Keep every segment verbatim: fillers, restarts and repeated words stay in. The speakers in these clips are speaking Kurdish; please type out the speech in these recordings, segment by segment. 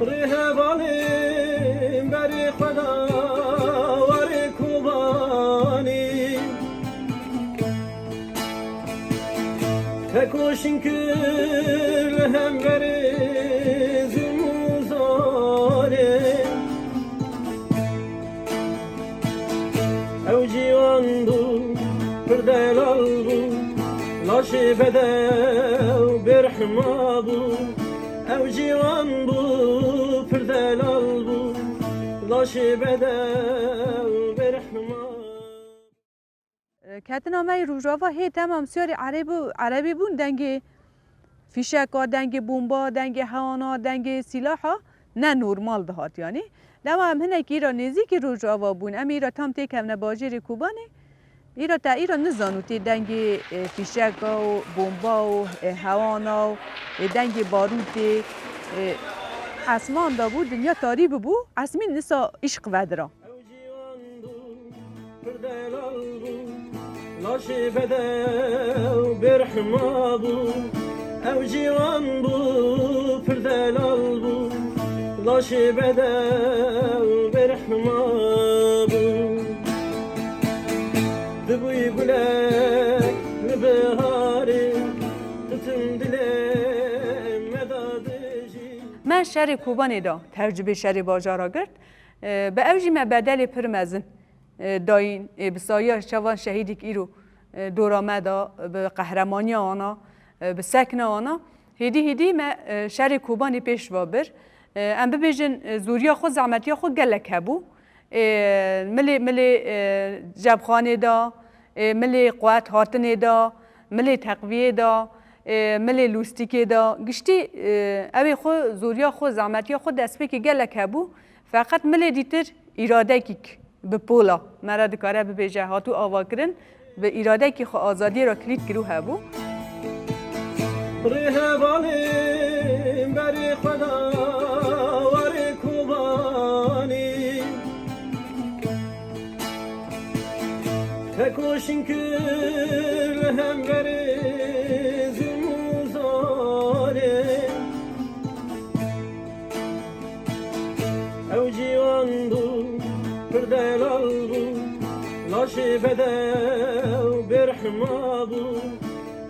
Rê hevalên berê xwe da warê Kobanê. Tekoşîn kir li hemberê zilm û zarê. Ew ciwan bû, pir delal bû, laşê bedew bêrhma bû. Ew ciwan bû, pir delal bû, laşê bedew bêrhma bû. Ketina me yê Rojava hê temam siyarê Ereb û, Erebî bûn, dengê fîşeka, dengê bomba, dengê hewana, dengê sîlaha ne normal dihat yanî. Dema em hinek îra nêzîkî Rojava bûn, em îra tam têkevne bajêrê Kobanê. Îra te îra nizan û tê dengê, e, fîşeka û bomba û, e, hewana û, e, dengê barûtê, e, esman de bû, dinya tarî bibû, esmîn nisa îşq vedira. Ew ciwan bû, pir delal bû, laşê bedew bêrhma bû. Ew ciwan bû, pir delal bû, laşê bedew bêrhma bû. Dibûyî gulek li biharê, tu tim dilê me da dijî. Me şerê Kobanê da, tevcibê şerê bajara girt. E, bi ew jî me bedelê pir mezin, e, dayîn, e, bi sayiya çavan şehîdîk îro, e, dora me da, bi qehremanîya wana, e, bi sekna wana, hêdî hêdî me, e, şerê Kobanê pêş va bir. E, em bibêjin, e, zoriya xwe, zehmetiya xwe gelek hebû. E, milê, milê, e, cebxanê da, e, milê quwet hatinê da, milê teqviyê da, e, milê lûstîkê da. Giştî, e, ew ê xwe, zoriya xwe, zehmetiya xwe destpêkê gelek hebû. Feqet milê dîtir îradekîk bi pola me re dikare bibêje, hatû avakirin, bi îradekî xwe azadiyê re kilît kirû hebû. Rêhevalên berê xwe da warê Kobanê. Tekoşîn kir li hemberê zilm û zarê. Ew ciwan bû, pir delal bû, laşê bedew bêrhma bû.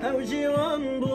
Ew ciwan bû,